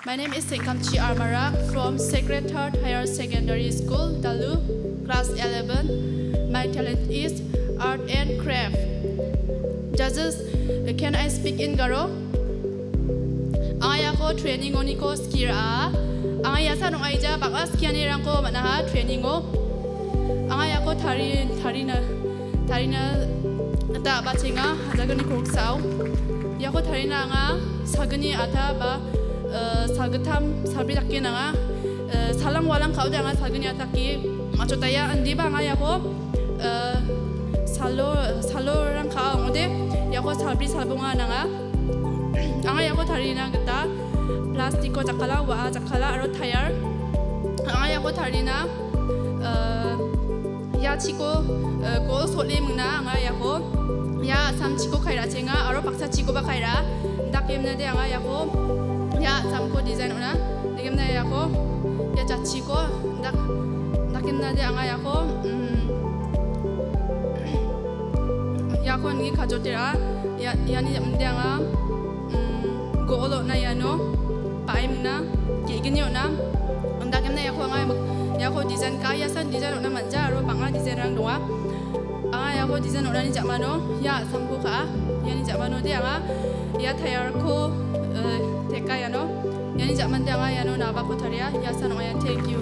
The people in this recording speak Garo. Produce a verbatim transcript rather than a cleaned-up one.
My name is Sengkamchi Armara from Sacred Heart Higher Secondary School, Dalu, class eleven. My talent is art and craft. Judges, can I speak in Garo? Anga iako training-oniko skie ra·a. Anga ia san ong·aija bang·a skianirangko man·aha training-o. Anga iako tari-, tarina, tarina gita a·bachenga, a·jagniko noksao. Iako tarina anga sagni ata ba, eh, sagittam, sabri dake nanga. Eh, salang walang ka·ode anga sagni atake ma·chotaia, indiba anga iako, eh, salo, salorang ka·a ong·ode, iako salbri salbonga nanga. Anga iako tarina gita plastikko jakkala, wa·a jakkala aro tayar. Anga iako tarina, eh, ia chiko, eh, gol sole mingna anga iako ia a·samchiko kai ra·chenga aro baksa chikoba kai ra·a. Indakemnade anga iako ia a·samko design on·a. Indakemna iako ia jatchiko indak-, indakemnade anga iako, mm, iako nigi kajotera. Ia, iani ja·mande anga, mm, gol on·a iano. Ba·emna, ge·gni on·a. Indakemna iako anga iako design ka·a, ia san design on·a man·ja aro bang·a design-rang donga. Anga iako design on·ani ja·mano ia a·samko ka·a. Iani ja·manode anga ia tayarko, eh, teka iano. Iani ja·mande anga iano nabako taria. Ia san ong·a ia. Thank you.